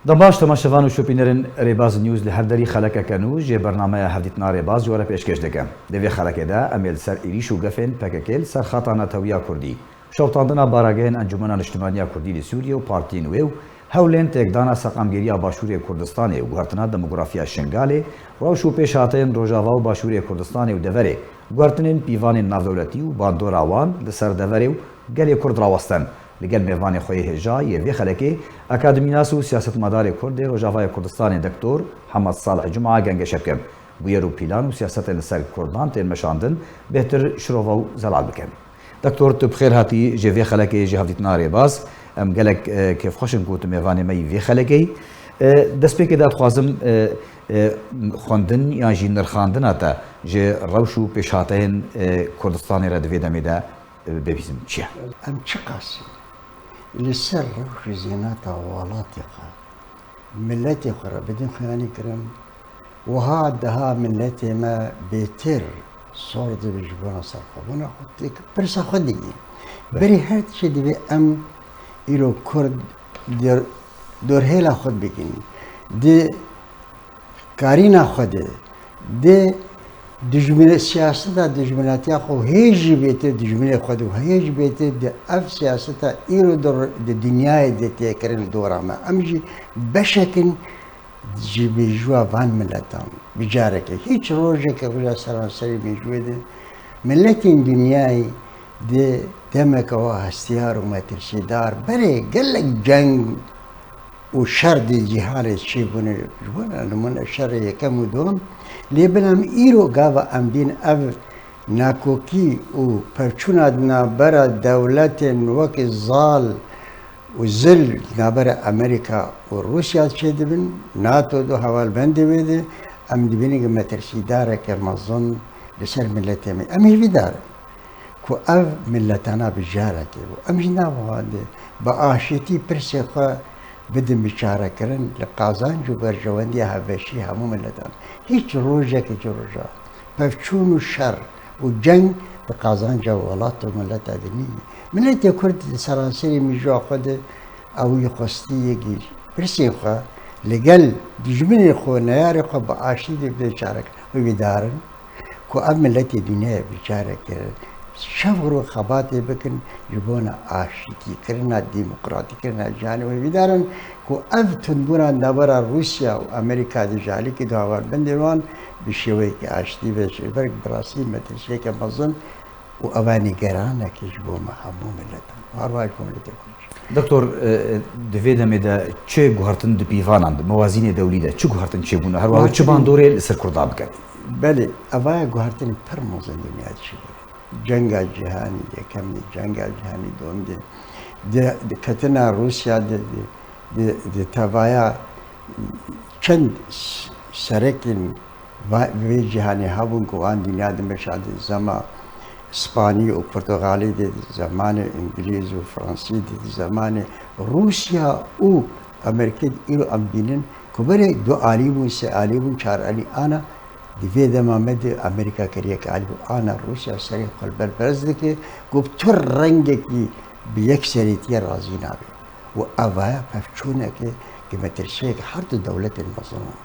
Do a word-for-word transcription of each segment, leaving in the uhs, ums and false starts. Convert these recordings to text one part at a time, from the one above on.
Dem baş temaşevan û şopînerên Rêbaz News li her derî xelekeke nû ji bernameya Hevdîtina Rêbaz ji we re pêşkêş dike. Di vê xelekê de em ê li ser êrîş û gefên P K K li ser xeta netewiya Kurdî, şoptandina baragehên Encûmena Niştimaniya Kurdî li Sûriyê û partiyên wê û hewlên têkdana seqamgeriya Başûrê Kurdistanê û guhertina demografiya Şingalê, rewş û pêşhateyên Rojava û Başûrê Kurdistanê û deverê, guhertinên pîvanên navdewletî û bandora wan li ser deverê û gelê Kurd rawestin. Li gel mêvanê xwe yê hêja yê vê xelekê, akademînas û siyasetmedarê Kurd ê Rojavayê Kurdistanê Doktor Hemed Salih Cuma gengeşe bikin. Bûyer û pîlan û siyasetên li ser Kurdan tên meşandin bêhtir şirove û zelal bikin. Doktor, tu bi xêr hatî ji vê xelekê ji Hevdîtina Rêbaz. Em gelek, e, kêfxweş in ku tu mêvanê me yî vê xelekê yî. E, destpêkê de dixwazim, e, e, xwendin yan jî nirxandina te ji rewş û pêşhateyên, e, Kurdistanê re di vê demê de, e, bibîzim. Çi ye? Em çiqas li ser rewş û zîneta welatê xwe, miletê xwe re bidin xuyanî kirin, wiha daha miletê me bêtir sor dibe ji bona serxwebûna xwe, têk pirsa xwe digî. Belê. Berî her tiştî divê em îro Kurd di dorhêla xwe bigihînin. Di karîna xwe de, di dijmine-, siyaseta dijminatiya xwe û hê jî bêtir dijminê xwe de û hê jî bêtir di ev siyaseta îro di, di dinyayê de tê kirin li dora me. Em jî beşek in ji mêjûya van miletan. Bi carekê, hîç rojekê roja seranserê mêjûyê de miletên dinyayê di demeke wa hestiyar û metirsîdar, berê gelek ceng û şer di cîhanê çêbûne, ji bo nimûne şerê yekem û duwem, lê bila em îro gava em dîn ev nakokî û pevçûna di navbera dewletên wekî zal û zil di navbera Amerîka û Rûsya çêdibin, nato de hevalbendê wê de, em dibînin ku metirsîdareke mezin li ser miletê me. Em hêvîdar in ku ev miletana bi carekê û em jî nava wan de bi aşîtî pirsê xwe bidin biçarekirin li qazanc û berjewendiya hevbeşî hemû miletan. Hîç rojekê ji roja pevçûn û şer û ceng bi qazanca welat û mileta de nîne. Miletê Kurd di seranserê mêjûya xwe de ew yê xwestî yekî pirsên xwe li gel dijminê xwe, neyarê xwe bi aşîtî bide çarekirin. Hêvîdar in ku ev miletê dinyayê bi careke şev û roj xebatê bikin ji bona aşîtîkirina, demokratîkirina cîhanê. Hêvîdar in ku ev tundbûna navbera Rûsya û Amerîka de ji alîkî de hevalbendên wan bi şêweyekî aştî ve ji ber bi rastî metirsiyeke mezin û eva nîgeranekê ji bo me hemû miletan. Her wiha ji bo miletê Kurd. Doktor, e, e, di vê demê de çi guhertin di pîvanan de, mewazînê dewlî de çi guhertin çêbûne? Her wiha çi bandorê li ser Kurdan bikin? Belê, eva ye guhertinê pir mezin dinya çêbûne. Cenga Cîhanî Yekem de, Cenga Cîhanî Duwem de, di, di ketina Rûsya de, di, di, di tevaya çend s-, serekên va-, vê cîhanê hebûn ku wan dinya dimeşandin, zema Spanî û Portugalî de, zemanê Îngilîz û Fransî de, zemanê Rûsya û Amerîkê de, îro em bînin ku berê du alî bûn, sê alî bûn, çar alî ana, di vê dema me de Amerîka kiriyeke alî bû, ana Rûsya serê xwe li ber berz dike, ku bi tu rengekî bi yekserîtiyê razî nabe. Û evaya pevçûneke ku metirsiyeke her du dewletên mezin in.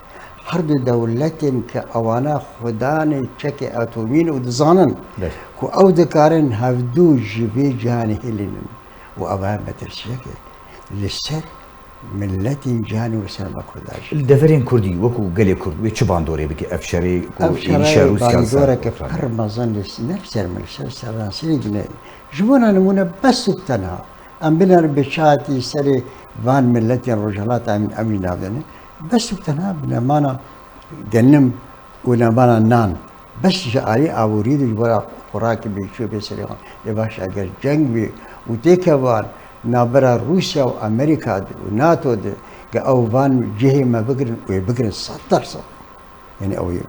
Her du dewletên ku ewana xwedanê çekê atomî ne û dizanin Belê. ku ew dikarin hevdu ji vê cîhanê hilînin. Û evaya metirsiyeke li ser miletên cîhanê û li ser me Kurdan jî. Li deverên Kurdî, wekû gelê Kurd, wê çi bandorê bike ev şerê ku Ev êrîşa şerê Rûsya li ser bandoreke Ukrayna? pir mezin li s-, ne li ser me, li ser seranserê dinyayê. Ji bona nimûne bes û tenha Em binerin bi çatî serê van miletên Rojhilata em, em wî navdene. Bes û tenha bi nemana genim û nemana nan. Bes ji alî aborî de ji bo ra xurakê bê çû bê serê wan. Lê baş eger ceng bê û têkevan navbera Rûsya û Amerîka de û nato de, ge ew van cihê me bigirin û ê bigirin sed dersa. Yanî ew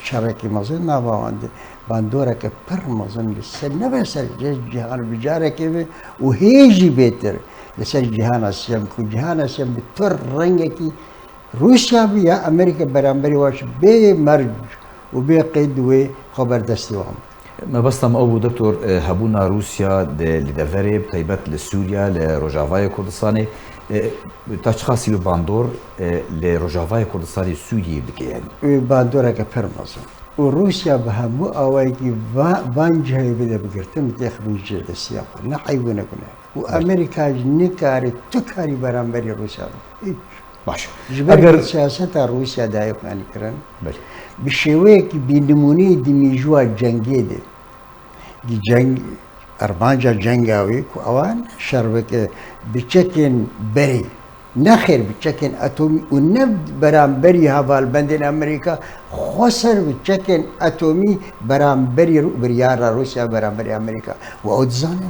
şerekî mezin nava wan de bandoreke pir mezin li ser, ne be ser cîhan bi carekê be û hê jî bêtir li ser cîhana siyem, ku cîhana siyem bi tu rengekî Rûsya be ya Amerîka beramberî wan bê merc û bê qeyd wê xwe ber destê wan be. Mebesta me ew bû, Doktor, e, hebûna Rûsya di, li deverê, bi taybet li Sûriya, li Rojavayê Kurdistanê, E, ta çiqasî wî bandor, e, li Rojavayê Kurdistanê Sûriyê bike yanî? Wê bandoreke pir mezin. Û Rûsya bi hemû awayekî va-, van cihayê bide bi girtin û têxibin ji cêr destiya xwe. Ne eyb û ne guneh. Û Belê. Amerîka jî nikare tu karî beramberî Rûsya bike. Hiç. Baş. Ji ber Eger ku siyaseta Rûsya dayê xwe yanî kirin, Belê. Bi şêweyekî bî nimûneyê di mîjûwa cengê de, Ceng, armanca cenga wî ku ewan şer bike bi çekên berê, nexêr bi çekên atomî û ne beramberî hevalbendên Amerîka, xweser bi çekên atomî beramberî Rû-, biryara Rûsya beramberî Amerîka. Û ew dizane.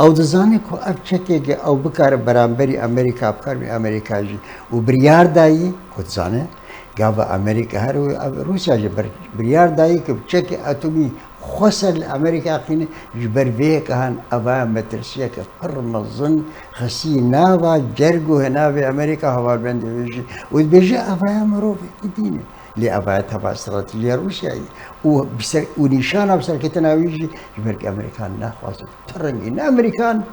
Ew dizane ku ev çekeke ew bikare beramberî Amerîka, bikar bî Amerîka jî. Û biryar dayî, ku dizane, gava Amerîka her û ev Rûsya jî ber-, biryar dayî ku bi çekê atomî Xweser li Amerîka xîne, ji ber vê yeke han evaya metirsiyeke pir mezin xistî nava cerg û hinavê Amerîka hevalbendê wê jî û dibêje evaya mirovekî dîn e. Lê evaya teva stratejiya Rûsyayê û bi ser, û nîşana bi serketina wî jî ji ber ku Amerîka naxwaze tu rengî ne Amerîkan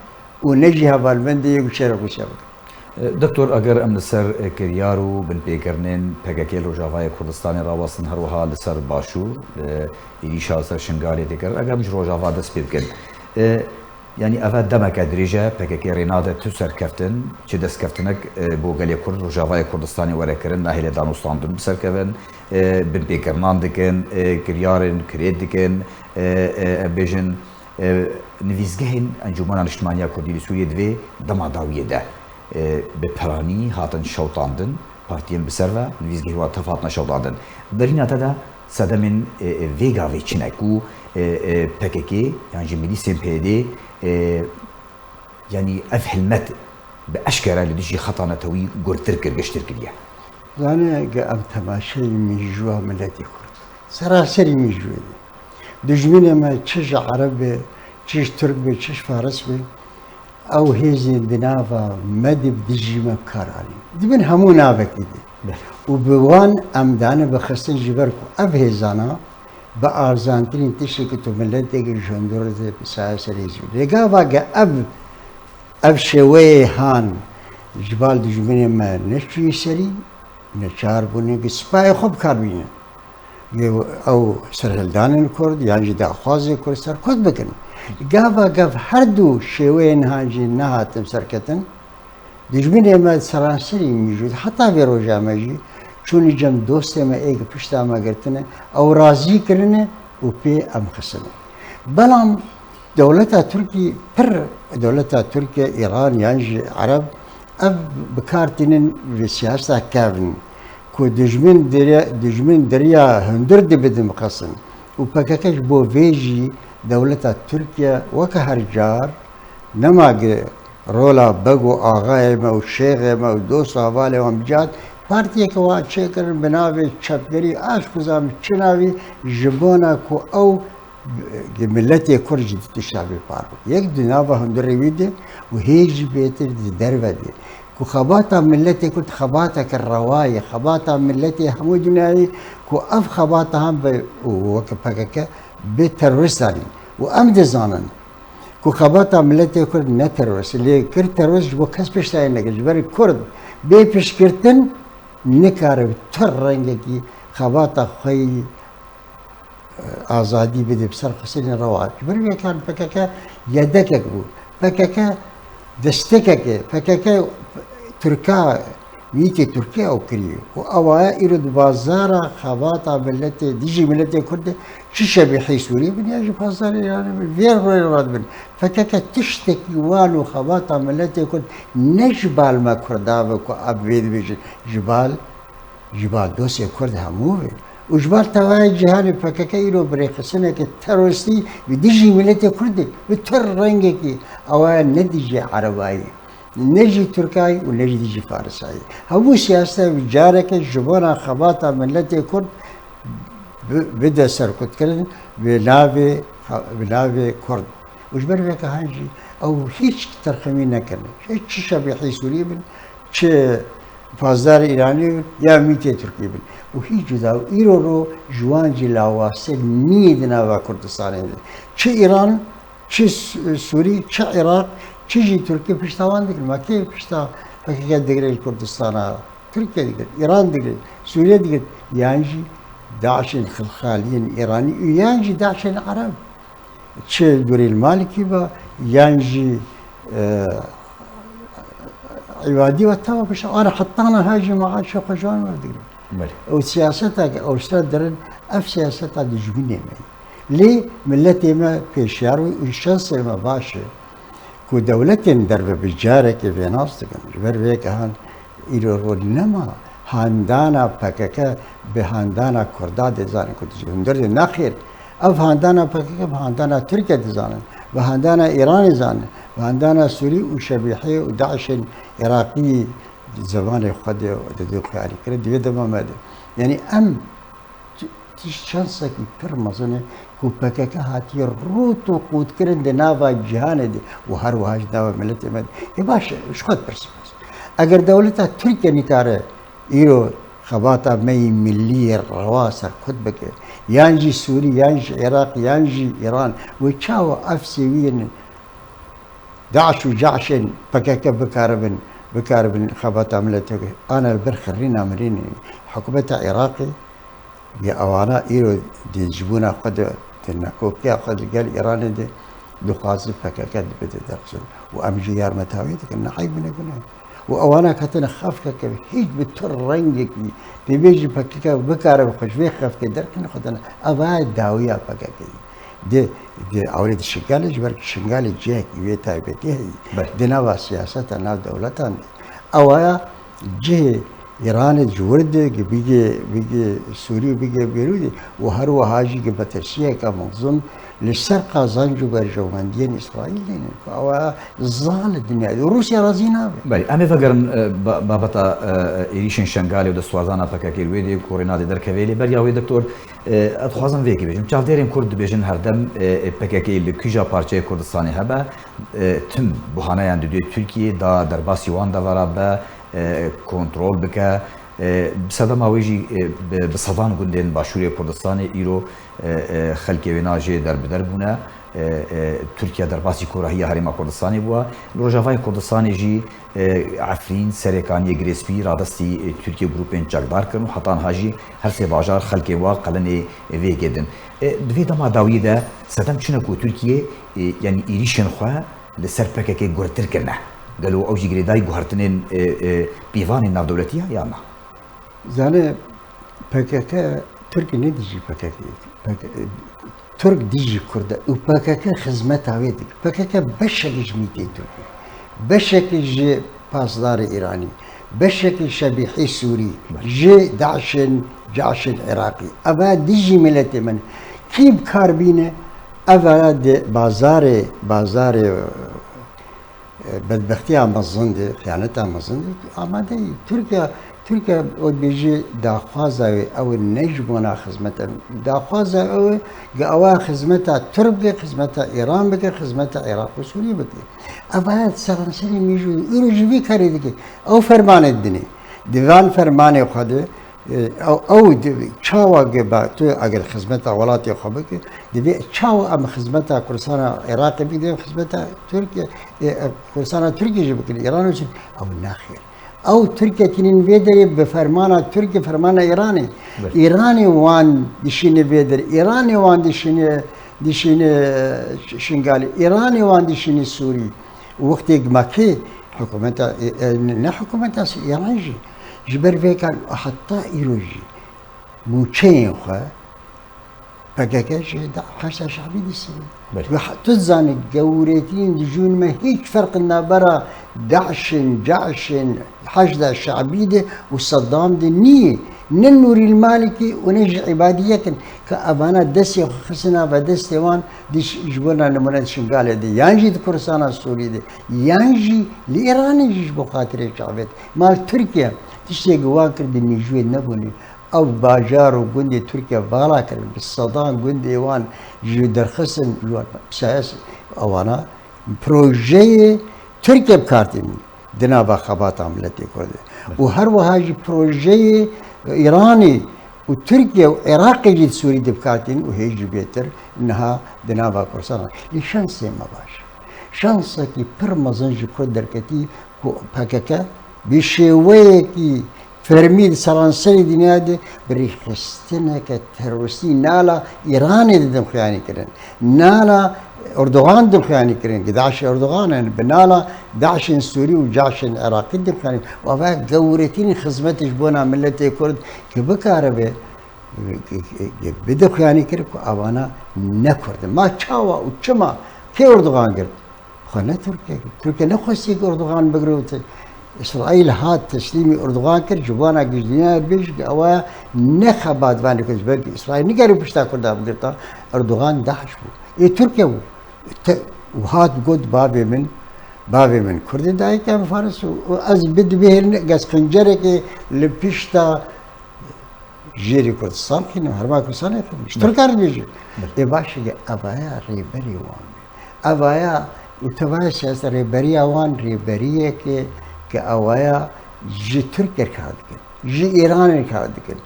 û ne jî hevalbendê yek û çêre Rûsya bike. Doktor, eger em li ser kiryar û binpêkirinên P K K li Rojavayê Kurdistanê rawestin, her wiha li ser Başûr, li êrîşa li ser Şingalê tê kirin, eger em ji Rojava dest pê bikin, e, yanî eve demeke dirêj e, P K K rê nade tu serkeftin, çi destkeftinek, e, bo gelê Kurd Rojavayê Kurdistanê were kirin, nahêle danûstandin bi ser kevin, e, binpêkirinan dikin, e, kiryarên kirêt dikin, e, e, em bêjin, e, nivîsgehên Encûmena Niştimanî ya Kurdî li Sûriyê di vê dema dawiyê de, e, bi piranî hatin şewitandin, partiyên bi ser ve nivîsgehê wan tev hatine şewitandin. Berîna te de sedemên, e, e, vê gavê çi ne ku, e, e, P K K yan jî milîsên P Y D, e, yanî ev hilmet bi eşkere li dijî xeta netewî gurtir kir, giştir kiriye? Zane, ge em temaşeyî mîjûya miletê Kurd, seranserî mîjûyê de, dijminê me çi ji Ereb be, çi ji Tirk be, çi ji Faris be, ew hêzên di nava me de bi dijî me bi kar anîn. Di bin hemû navekî de. Belê. Û bi wan em dane bi xistin ji ber ku ev hêzana bi arzantirîn tiştekî tu mileteke ji hundir re bi saya serê zû. Lê gava ge ev, ev şêweyê han ji bal dijminê me neçûyî serî, neçar bûne ku sipayê xwe bi kar bînin. Lê ew serhildanên Kurd yan jî daxwazê Kurd serkot bikin. Gava gav her du şêweyên han jî nehatin serketin. Dijminê me seranserî mîjû heta vê roja me jî çûnî cem dostê me ê ku pişta me girtine, ew razî kirine û pê em xistine. Belam dewleta Tirkî pir, dewleta Tirkiye, Îran yan jî Ereb ev bi kar tînin vê siyaseta kevn ku dijmin diriya, dijmin diriya hundir dibidin xistin û P K K ji bo vê jî dewleta Tirkiye weke her car nema gi rola beg û axayê me û şêxê me û dost û hevalê wan bicat, partiyeke wan çêkirin bi navê çepgerî, aşk û zam çi navî, ji bona ku ew gi miletê Kurd jî di tişta vê par bû. Yek di nava hundirê wî de û hê jî bêtir di derve de. Ku xebata miletê Kurd xebateke rewa ye, xebata miletê hemû dinyayê ku ev xebata han bi û weke P K K bi terorîst anîn. Û em dizanin ku xebata miletê Kurd ne terorîst, lê kir terorîst ji bo kes piştayê nekir. Ji ber Kurd bê piştgirtin nikare bi tu rengekî xebata xwe yî, e, azadî bide bi ser xistinên rewa. Ji ber vê kan P K K yedekek bû. P K K destekek e. P K K Tirka, mîtê Tirkiye ew kiriye. Û ew aya îro di bazara xebata miletê, dijî miletê Kurd de çi şebîhî Sûrî bin ya jî bazarê Îranê bin. Vê rê radibin. P K K tiştekî wan û xebata miletê Kurd ne ji bal me Kurda ve ku ev vê dibêjin. Ji bal, ji bal dostê Kurd hemû ve. Û ji bal tevaya cîhanê P K K îro bi rêxistineke terorîstî bi dijî miletê Kurd de, bi tu rengekî, ew aya ne dijî Erebayî. Ne jî Tirkayî û ne jî dijî Farisayî. Hemû siyaseta wî careke ji bona xebata miletê Kurd bi-, bide serkutkirin bi navê, bi navê Kurd. Û ji ber veke han jî ew hîç terximî nekirin. Çi şebîhî Sûrî bin, çi pazdar Îranî bin, ya mîtê Tirkî bin. Û hîç cuda û îro ro ji wan jî lawaztir nîyê di nava Kurdistanê de. Çi Îran, çi Sû-, Sûrî, çi Iraq, çi jî Tirkî pişta wan dikin. Ma kê pişta P K K digire li Kurdistana Tirkiye digire, Îran digire, Sûriye digire, yan jî DAIŞ'ên xilxaliyên Îranî û yan jî DAIŞ'ên Ereb. Çi Nûrîl Malikî be, yan jî, e, Îbadî be, teva bişe, ana heta niha jî maaşê xwe ji wan werdigire. Belê. Ew siyaseta ke ew sira dirin, ev siyaseta dijminê me ye. Lê miletê me pêşiyar bû û şansê me baş e ku dewletên derve bi carekê vênas dikin. Ji ber vê yekê han îro rol nema handana P K K bi handana Kurda dê zanin ku dijî hundir dê. Nexêr, ev handana P K K bi handana Tirkiye dizanin, bi handana Îranê zanin, bi handana Sûrî û Şebîhê û DAIŞ'ên Iraqî zimanê xwe dê, dê, dê xiyalî kirin, di vê dema me de. Yanî em Ti-, tişt şansekî pir mezin e ku P K K hatiye rût û qûtkirin di nava cîhanê de û her wiha jî nava miletê me de. Ê baş e, ji xwe dipirsî bes. Eger dewleta Tirkiye nikare îro xebata me yî millî yê rewa serkut bike, yan jî Sûrî, yan jî Iraq, yan jî Îran, wê çawa ev sêwiyên DAIŞ û CAIŞ'ên P K K bikaribin, bikaribin xebata miletê, ana li ber xirrîna mirînê hikûmeta Iraqê, ya ewana îro di ji bona xwe de, di nakokiya xwe de gel Îranê de dixwazin P K K bide derxistin û em jî yarmeta wê dikin, ne eyb ne gune. Û ewana ketine xefkeke hîç bi tu rengekî, dê bêjî P K K bikare bi xwe ji vê xefkê derkine xwe de ne. Eva dawiya P K K ye. Di, di ewlê di Şingalê, ji ber ku Şingalê cihekî wê taybetî heye. Belê. Di nava siyaseta nav dewletan de. Ewaya cihê Îranê ji wir de, bigê, bigê Sûrî û bigê Bêrûdê û her wiha jî gi metirsiyeke mezin li ser qazanc û berjewendiyên Îsraîlê ne. Ku ewa zal li dinya de. Rûsya razî nabe. Belê, em ê vegerin, e, ba-, babeta, e, êrîşên Şengalê û destwerdana P K K wê de ku rêna dê derkeve lê beriya wê doktor, e, ez dixwazim vê yekê bêjim. Çavdêrên Kurd dibêjin herdem, e, e, P K K li kîja parçeyê Kurdistanê hebe, e, tim buhaneyan didê Tirkiye da derbasî wan devera be, e, kontrol bike. E, bi sedema wê jî, e, bi, bi sedan gundên Başûrê Kurdistanê îro, e, e, xelkê wêna jê derbider bûne. E, e, Tirkiye derbasî korahiya Herêma Kurdistanê bûye. Li Rojavayê Kurdistanê jî, e, Efrîn, Serêkaniyê, Girêspî radestî, e, Tirkiye grûpên çekdar kirin û heta niha jî her sê bajar xelkê wa qelenê vê yekê din. E, di vê dema dawiyê de sedem çi ne ku Tirkiye, e, yanî êrîşên xwe li ser P K K guretir kirine? Gelo ew jî girêdayî guhertinên, e, e, pîvanên navdewletî ye yan na? Zane, P K K, Tirk ne dijî P K K, P K K, Tirk dijî Kurd e û P K K xizmeta wê dike. P K K beşek ji mîtê Tirk e. Beşek ji pasdarê Îranî. Beşek ji şebîhê Sûrî. Belê. Ji DAIŞ'ên, CAIŞ'ên Iraqî. Eva dijî miletê min. Kî bi kar bîne? Eva di bazarê, bazarê, e, bedbextiya mezin de, xiyaneta mezin de amade ye. Tirkiye, Tirkiye, û dibêje daxwaza wê, ew ne ji bona xizmeta, daxwaza ew e, ge ewa xizmeta Tirk bike, xizmeta Îran bike, xizmeta Iraq û Sûrî bike. Ev haya seranserê mêjû, îro jî vî karê dike. Ew fermanê didinê. Di van fermanê xwe de, E, ew, ew di, çawa ge ba tu eger xizmeta welatê xwe bike, divê çawa em xizmeta Kurdistana Iraqê bikin, divê xizmeta Tirkiye, e, e, Kurdistana Tirkiye jî bikin, Îran û Sûriye? Ew nexêr. Ew Tirkiye tînin vê derê bi fermana Tirkiye, fermana Îranê. Belê. Îranê wan dişîne vê derê. Îranê wan dişîne, dişîne, e, Ş-, Şingalê. Îranê wan dişîne Sûrî. Û wextê ma kê hikûmeta, e, e, ne hikûmeta Îran jî, ji ber vê kar heta îro jî mûçeyên xwe P K K ji da-, Heşda Şebî distîne. Belê. Ve ha-, tu dizanî gewretirîn dijûn me hîç ferq nabera DAIŞ'ên, CAIŞ'ên, Heşda Şebî de û Seddam de nîye. Ne Nûrîl Malikî û ne jî Îbadî yek in. Ka evana destê xwe xistine ve destê wan di ş-, ji bona nimûne di Şingalê de, yan jî di Kurdistana Sûrî de, yan jî li Îranê jî ji bo xatirê çavêt. Ma li Tirkiye tiştê ku wan kir di mêjûyê nebûne. Ew bajar û gundê Tirkiye vala kirin, bi sedan gundê wan ji derxistin ji wan. Pişayes ewana projeyê Tirkiye bi kar tînin. Di nava xebata miletê Kurd de. Û her wiha jî projeyê Îranê û Tirkiye û Iraqê jî di Sûrî de bi kar tînin û hê jî bêtir niha di nava Kurdistanê. Lê şansê me baş. Şansekî pir mezin ji Kurd derketî ku P K K bi şêweyekî fermî di seranserê dinyayê de bi rêxistineke terorîstî nala Îranê didin xuyanî kirin. Nala Erdogan din xuyanî kirin. Ki DAIŞ Erdogan in, bi nala DAIŞên Sûrî û CAŞên Iraqî din xuyanî. Û ava gewretirîn xizmetê ji bona miletê Kurd ki bikaribe, ki, ki, ki bide xuyanî kir ku avana ne Kurd in. Ma çawa û çima? Kê Erdogan girt? Xwe ne Tirkiye girt. Tirkiye nexwestiye ku Erdogan bigire û te-, Îsraîl hat teslîmî Erdogan kir, ji bona giş dinyayê bêje ki ewa ne xebat vanê Kurd, belkî Îsraîl nikarî pişta Kurda bigirta, Erdogan DAIŞ bû. Ê Tirkiye bû. Te, û hat got bavê min, bavê min Kurd e, dayika min Faris û, û ez bi dibêhirine, ez xincerekê li pişta jêrê Kurdistan xînim, herma Kurdistanê xînim. Ji Tirkan dibêje. Ê baş e, evaya rêberê wan be. Evaya û tevaya siyaseta rêberiya wan rêberiyeke ke evaya ji Tirk re kar dikin, ji Îranê re kar dikin,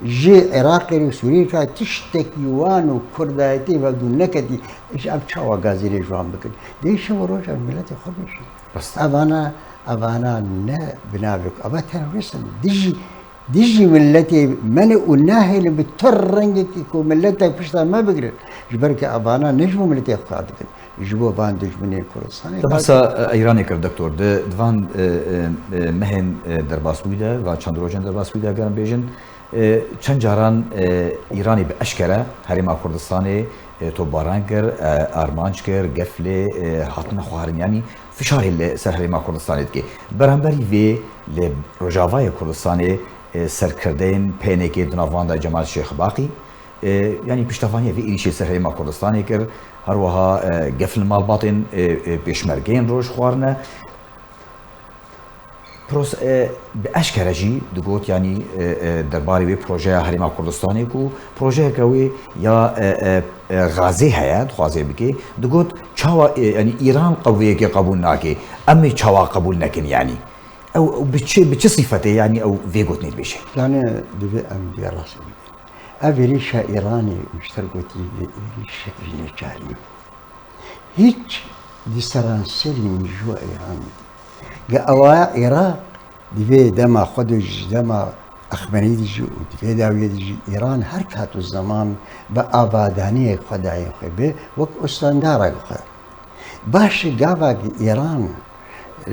ji Iraqê re û Sûriyê re kar, tiştekî wan û Kurdayetê ve dû neketî, ji ev çawa gazîrê ji wan bikin? Dê şev û roja miletê xwe bêjin. Rast. Evana, evana ne bi navê ku, eva terorîst in. Dijî Dijî miletê me ne û nahêlin bi tu rengekî ku miletek pişta me bigirin. Ji ber ku evana ne ji bo miletê xwe kar dikin. Ji bo van dijminên Kurdistanê Te kar behsa, dikin. E, Îranê kir, doktor. Di, di van, e, e, e, mehên, e, derbasbûyî de, van çend rojên derbasbûyî de, gerim bêjin, e, çend caran, e, Îranê bi eşkere Herêma Kurdistanê, e, topbaran kir, e, armanc kir, gef lê, e, hatine xwarin. Yanî fişarê li ser Herêma Kurdistanê dike. Beramberî vê li Rojavayê Kurdistanê, e, serkirdeyên P N K di nav wan de Cemal Şêxbaqî, e, yanî piştevaniya vê êrîşê ser Herêma Kurdistanê kir. Her wiha, e, gef li malbatên, e, e, pêşmergeyên roj xwarine. Pros-, e, bi eşkere jî digot, yanî, e, e, derbarê wê projeya Herêma Kurdistanê ku projeyeke wê ya, e, e, e, gazê heye, dixwaze bike, digot, çawa, e, yanî Îran qe-, vê yekê qebûl nake, em ê çawa qebûl nekin yanî? Ew, ew bi çi, bi çi sîfetê yanî ew vê gotinê dibêje? Yanî divê em vê rastî bikin. Ev êrîşa Îranê, min ji te re gotî, êrîşek ji neçarî ye. Hiç di seranserî mijû Îranê de. Ge ewa Iraq di vê dema xwe de jî, dema Exmenî de jî û di vê dawiyê de jî Îran her kat û zeman bi avadaniyek xwe dayê xwe be, wek ustendarek xwe. Baş e, gava ki Îran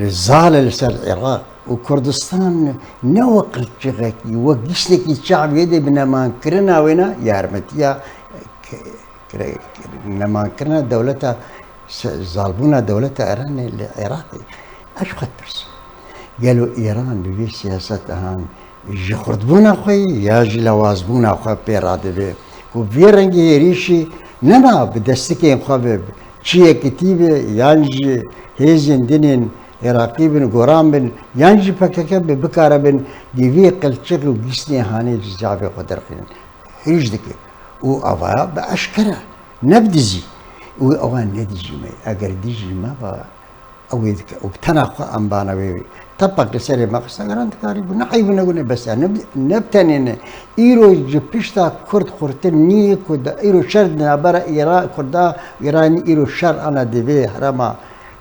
zale li ser Iraq û Kurdistan ne wek qilçixekî, wek gîsnekî çavê de bi nemankirina wêna yarmetiya k-, kire-, nemankirina dewleta, se-, zalbûna dewleta Îranê li Iraqê. Ez ji xwe dipirsim. Gelo Îran bi vê siyaseta han ji xurtbûna xwe ya ji lawazbûna xwe pê radibe ku vê rengî êrîşî nema bi destikên xwe ve çi yekitî be yan ji hêzên din ên Iraqî bin, goran bin, yan jî P K K be, bikaribin di vê qilçix û gîsnê hanê ji çavê xwe derxînin. Hêj dike. Û ava bi eşkere, ne bi dizî. Û ewa ne dijî me. Eger dijî me ba, ew ê dike. Û bi tena xwe em bana wê. Tepak li serê me qisa geran dikarî bû. Ne eyb û ne gune bes e. Ne, ne bi tenê ne. Îro ji pişta Kurd xurtin nî ku da, îro şer di nabera Îra-, Kurda, Îranî îro şer ana di vê herema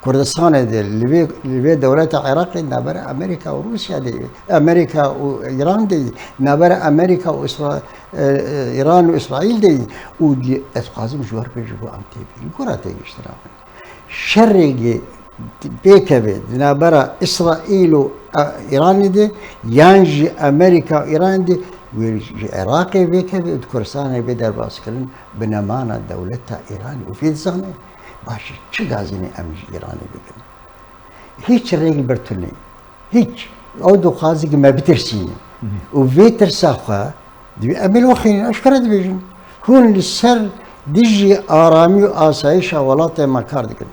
Kurdistanê de, li vê, li vê dewleta Iraqê nabera Amerîka û Rûsya de, Amerîka û Îran de, nabera Amerîka û Îsra-, e, e, Îran û Îsraîl de û di-, ez dixwazim ji we re bêjim, ji bo em têbî, li gora têgihiştina min. Şerê ge pêkeve di nabera Îsraîl û, e, Îranê de, yan jî Amerîka û Îranê de, wê ji Iraqê vêkeve û di Kurdistanê bê derbaskirin, bi nemana dewleta Îranê û vê dizane. Baş e, çi gazînê em ji Îranê bikin? Hiç rêk li ber tune ye. Hiç. Ew dixwaze ki me bitirsîne. Hı hı. Û vê tirsa xwe divê em ê li we xînin, eşkere dibêjin. Hûn li ser dijî aramî û asayişa welatê me kar dikin.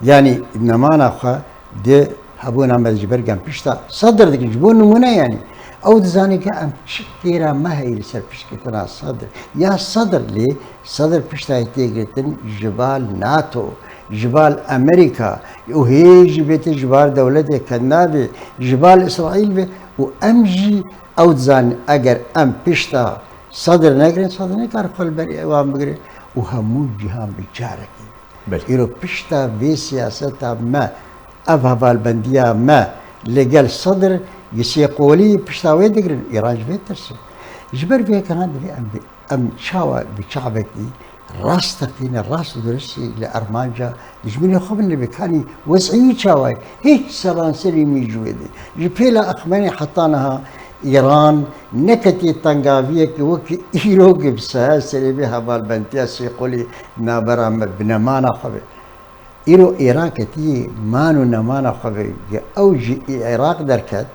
Yanî nemana xwe di hebûna me ji ber gen pişta Sedr dikin. Ji bo nimûne yanî. Ew dizane ki em çi kêra me heye li ser piştgirtina Sedr. Ya Sedr lê Sedr pişta yê tê girtin ji bal nato, ji bal Amerîka û hê jî bêtir ji bal dewletê kendavê, ji bal Îsraîl ve û em jî ew dizanin eger em pişta Sedr negirin, Sedr nikare xwe li ber wan bigire û hemû cîhan bi carekê. Belê. Îro pişta vê siyaseta me, ev hevalbendiya me, Li gel Sedr, gi Sêqolî pişta wê digirin, Îran ji vê tirsin. Ji ber vê yekê han divê em bi, em çawa bi çavekî rast teqîne, rast û duristî li armanca dijminê xwe bin, li bikanî wez'î wî çawa ye? Hiç seranserî mîjûyê de. Ji pêla Aqmenê heta niha Îran neketiye tengaviyekê wekî îro ki bi seher serê vê hevalbentiya Sêqolî navbera me bi nemana xwe be. Îro Îran ketiye man û nemana xwe ve, ew ji Iraq derket,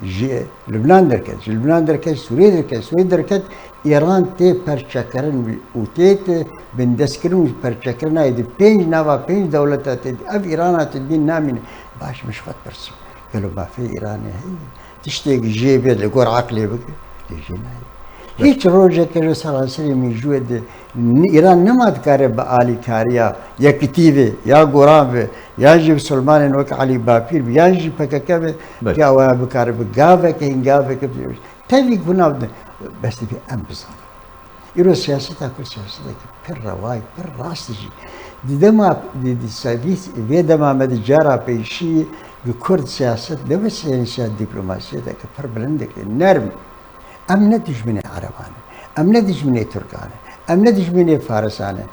ji Lubnan derket, ji Lubnan derket, Sûriyê derket, Sûriyê derket, Îran tê perçekirin û tê te bindestkirin û perçekirina yê di pênc nava pênc dewleta tê de. Ev Îrana te dibîn namîne. Baş min ji xwe dipirsim. Gelo mafê Îranê heye? Tiştêk jê bê li gor eqlê bike, lê jê nayê. Hîç rojeke ji seranserê mîjûyê de n-, Îran nema dikare bi alîkariya yekitî ve, ya goran ve, ya jî Misilmanên wek Elî Bapîr be, ya jî P K K be, Belê. Ka waya bikare bi gaveke, hingaveke bi-, tevî gunav de. Bes divê em bizanin. Îro siyaseta ku siyaseteke pir rewayî, pir rast jî. Di dema, di, di, se-, vî, vê dema me di cara pêşî bi Kurd siyaset, ne wê siyaset diplomasiyeteke pir bilindeke nerm. Em ne dijminê Ereban in. Em ne dijminê Tirkan in. Em ne dijminê Farisan in.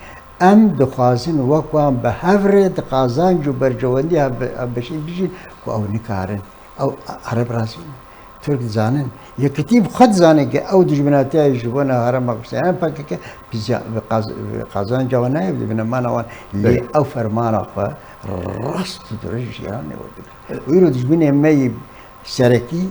Em dixwazin wek wan bi hev re di qazanc û berjewendî hev-, hevbeşî bijîn ku ew nikarin. Ew Ereb razî ne. Tirk dizanin. Yekitî bi xwe dizane ke ew dijminatiya ji bona herêma Kurdistanê, em P K K, bi ziya-, bi qaz-, bi qazanca wan nayê, bi nemana wan. Lê Belê. Ew fermana xwe rast û dirêj ji Îranê werdigire. Û îro dijminê me yî serekî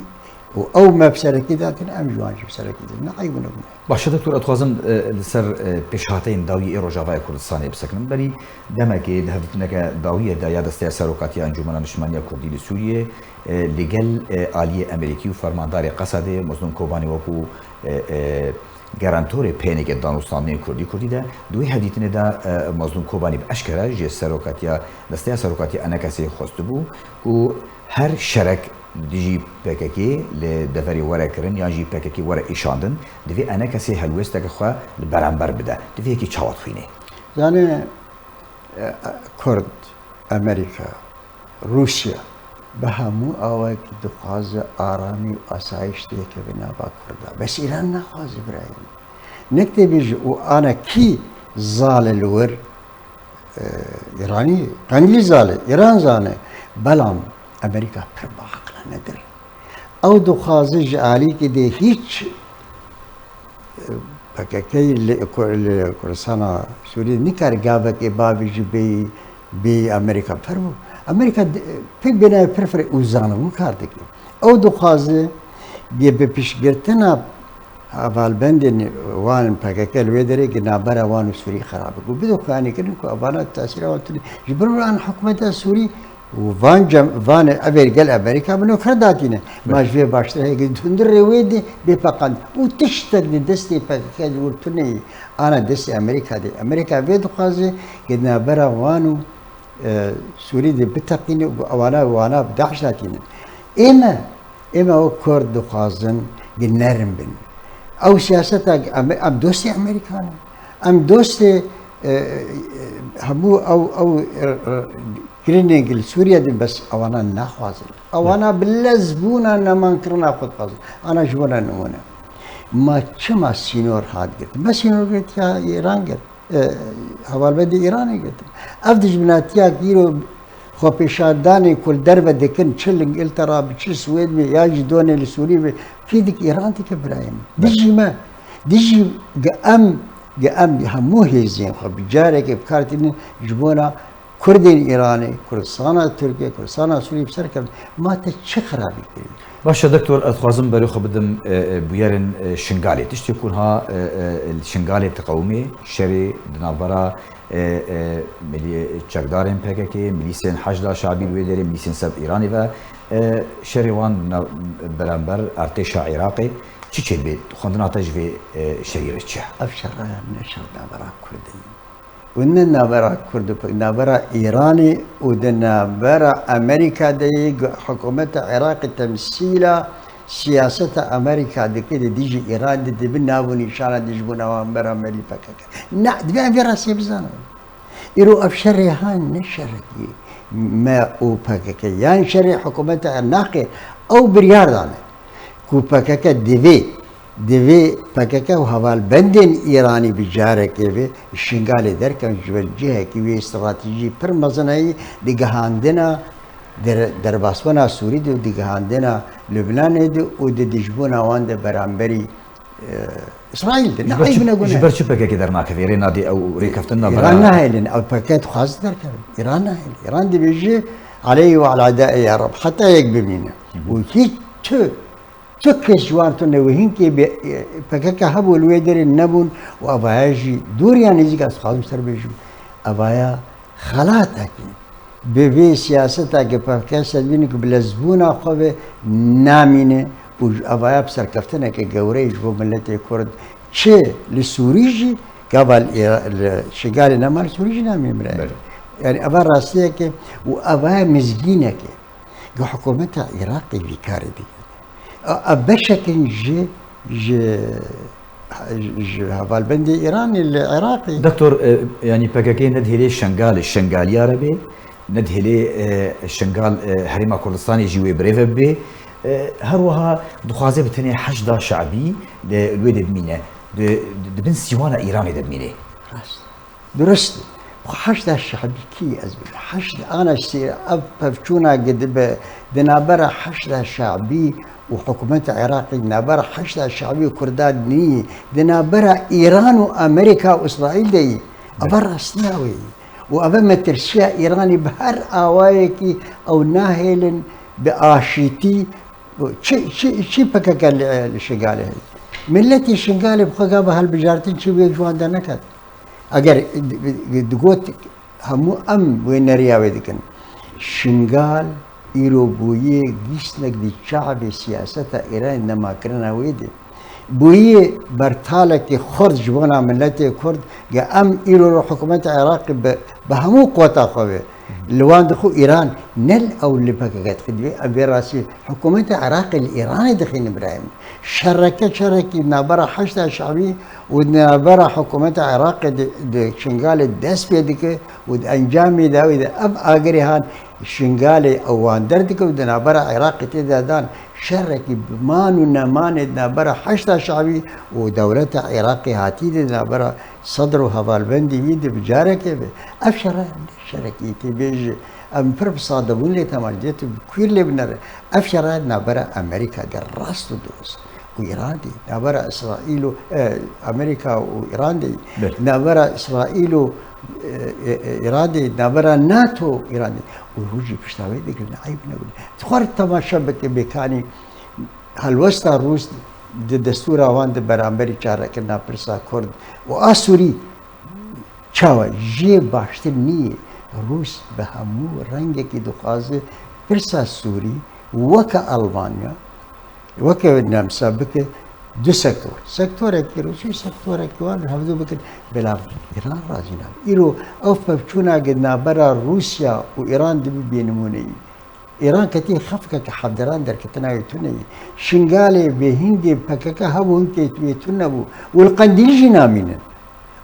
û ew me bi serekî datîne, em ji wan jî bi serekî didin. Ne eyb û ne guneh. Baş e, doktor, ez dixwazim, e, li ser, e, pêşhateyên dawî ê Rojavaya Kurdistanê bisekinin. Berî demekê di hevdîtineke dawiyê de ya Desteya Serokatiya Encûmena Niştimaniya Kurdî li Sûriyê, e, li gel, e, aliyê Amerîkî û fermandarê Qesedê Mezlûm Kobanî wekû, e, e, garantorê peyêneke danûstandinê Kurdî Kurdî de, di wê hevdîtinê de, e, Mezlûm Kobanî bi eşkere ji Serokatiya, Desteya Serokatiya ENKSê xwestibû ku her şerek dijî P K K li deverê were kirin yan jî P K K were îşandin, divê ENKSê helwêsteke xwe li beramber bide. Tu vê yekê çawa dixwînî? Zanî, e, e, Kurd, Amerîka, Rûsya bi hemû awayekî dixwaze aramî û asayîş têkeve nava Kurda. Bes Îran naxwaze birayê min. Nek tê bêje û ana kî zal e li wir? E, Îranî, qendîl zal e, Îran zal e. Belam Amerîka pir bi aqil e, nedir. Ew dixwaze ji alîkî de hîç, e, P K K li Kur-, li Kurdistana Sûriyê nikare gavekê bavêje bêyî, bêyî Amerîka. Fermo. Amerîka de, pê bênayê pir fireh û zanibûn kar dike. Ew dixwaze bi piştgirtina hevalbendên wan P K K li wê derê ki navbera wan û Sûrî xirab bû. Bidixuyanîkirin ku evana tesîra wan tune. Ji ber wan hikûmeta Sûrî û van cem-, van evê gel Amerîka bi nokre datîne. Ma ji vê baştir heye ki di hundir rê wê de bê peqand. Û tiştek di destê P K K de wir tune ye. Ana destê Amerîka de. Amerîka vê dixwaze ki navbera wan û, e, Sûrî de biteqîne û ewana, wana bi DAIŞ datîne. Ê me Ê me wek Kurd dixwazin gi nerm bin. Ew siyaseta em, em dostê Amerîkan in. Em dostê, e, e, hemû ew, ew, e, e, kirinên li Sûriye din, bes ewana naxwazin. Ewana bi lezbûna nemankirina xwe dixwazin. Ana ji bona nimûne. Ma çima sînor hat girtin? Me sînor girtiya Îran girt. E, hevalbendê Îranê girtin. Ev dijminatiya îro xwepêşandanê ku li derve dikin, çi li Îngiltera bi, çi Swêd be, ya jî donê li Sûrî be, kî dike? Îran dike birayê min. Dijî me, dijî gi em, gi em hemû hêzên xwe bi carekê bi kar tînin ji bona Kurdên Îranê, Kurdistana Tirkê, Kurdistana Sûrî bi ser kevin. Ma te çi xirabî kirî? Baş e doktor, ez dixwazim berê xwe bidim, e, e, bûyerên, e, Şingalê. Tiştê ku niha, e, e, li Şingalê diqewimê, şerê di navbera, e, e, milî-, çekdarên P K K, milîsên Heşda Şabî li wê derê, milîsên ser Îranê ve, e, şerê wan nav-, beramber artêşa Iraqê. Çi çêdibe? Xwendina te ji vê, e, şerî re çi ye? Ev şer ne şer navbera Kurd e. Û ne navbera Kurd û P-, navbera Îranê û di navbera Amerîka de yê, hikûmeta Iraqê temsîla siyaseta Amerîka dike, di dijî Îran de dibe nav û nîşana dijbûna wan beraberî P K K. Na, divê em vê rastiyê bizanin. Îro ev şerê han ne şerekî Me û P K K yan şerê hikûmeta Iraqê ew biryar dane ku P K K divê, divê P K K û hevalbendên Îranî bi carekê ve Şingalê derkevin, ji ber cihekî wê stratejî pir mezin heye di gihandina der-, derbasbûna Sûrî de û di gihandina Lubnanê de û di dijbûna wan de beramberî, e, Îsraîl de. Ne Ji ber çi, eyb ne gune. Ji ber çi P K K dernakeve? Rê nadê ew rêkeftin Îran nabera? Nahêlin, ew P K K dixwaze derkeve. Îran nahêlin. Îran dibêje, "Aleyhi ve ala dae ya Rab." Heta yek bimîne. Hı hı. Û hiç tu, tu kes ji wan tune û hinkê bi, e, P K K hebû li wê derê nebûn û evaya jî dûr ya nêzîk ez dixwazim ser bêjim. Evaya xelatekî. Bi vê siyaseta ke P K K sedbîne ku bi lezbûna xwe ve namîne û ji evaya bi serkeftineke gewre ye ji bo miletê Kurd. Çi li Sûrî jî, gava li Îra-, li Şingalê nema, li Sûrî jî namîne bira. Belê. Yani eva rastiyeke û eva mizgîneke. Ku hikûmeta Iraqê vî karê dike. A, a beşekin ji, ji, ji hevalbendê Îranê li Iraqê. Doktor, e, yanî P K K nedihêlê Şengalê, Şengaliya re bê, nedihêlê, e, Şengal, e, Herêma Kurdistanê jî wê birêve bibê. E, her wiha dixwaze bi tenê Heşda Şe'bî de, li wê de bimîne. Di, di, di bin sîwana Îranê de bimîne. Rast. Durust. Xwe Heşda Şe'bî kî ez bim? Heşd, ana sê ev pevçûna gidibe di navbera Heşda Şe'bî û hikûmeta Iraqê, di navbera Heşda Şe'bî û Kurdan nî, di navbera Îran û Amerîka û Îsraîl de yî. Eva rastiya wê yî. Û eva metirsiya Îranî bi her awayekî ew nahêlin bi aşîtî. Çi, çi, çi P K K li, li Şingalê heye? Miletê Şingalê bi xwe gava hilbijartin çi wê ji wan derneket. Eger di-, di-, digot hemû em wê neriya wê dikin. Şingal îro bûye gîsnek di çavê siyaseta Îranê nemakirina wê de. Bûye bertalekî xurt ji bona miletê Kurd, ge em îro ro hikûmeta Iraqê bi, bi hemû quweta xwe ve li wan dixwe Îran, ne li ew li P K K dixî, divê em vê rastî hikûmeta Iraqê li Îranê dixîne birayê min. Şereke şerekî navbera Heşda Şe'bî û navbera hikûmeta Iraqê di, di Şingalê dest pê dike û di encamê dawî de ev agirê han Şingalê ew wan derdike û di navbera Iraqê tê de dan şerekî bi man û nemanê di navbera Heşda Şe'bî û dewleta Iraqê hatî de di navbera Sedr û hevalbendî wî de bi carekê be. Ev şere ne şerekî tê bêje. Em pir bi sade bûn lê temaciyet û bi kwîr lê binere. Ev şere navbera Amerîka de rast û durust. Û Îran de, navbera Îsraîl û, e, Amerîka û Îran de, Belê. Navbera Îsraîl û, e, e, e, Îran de, navbera NATO û Îran de. Û hûn jî pişta wê digirin, eyb nebin. Dixwar temaşe bike bêkanî helwesta Rûs di destûra wan de beramberî çarekirina pirsa Kurd û a Sûrî. Çawa? Jê baştir nîyê. Rûs bi hemû rengekî dixwaze pirsa Sûrî weke Almanya, weke Nemsa bike du sektor. Sektorekî Rûsî, sektorekî wan hevdu bikin. Belav Îran razî nabe. Îro ew pevçûna di navbera Rûsya û Îran dibî bênimûneyî. Îran ketî xefkeke hevdiran derketina wê tune ye. Şingalê bê hingê P K K hebû, hinkê wê tune bû. Û li Qendîlî jî namînin.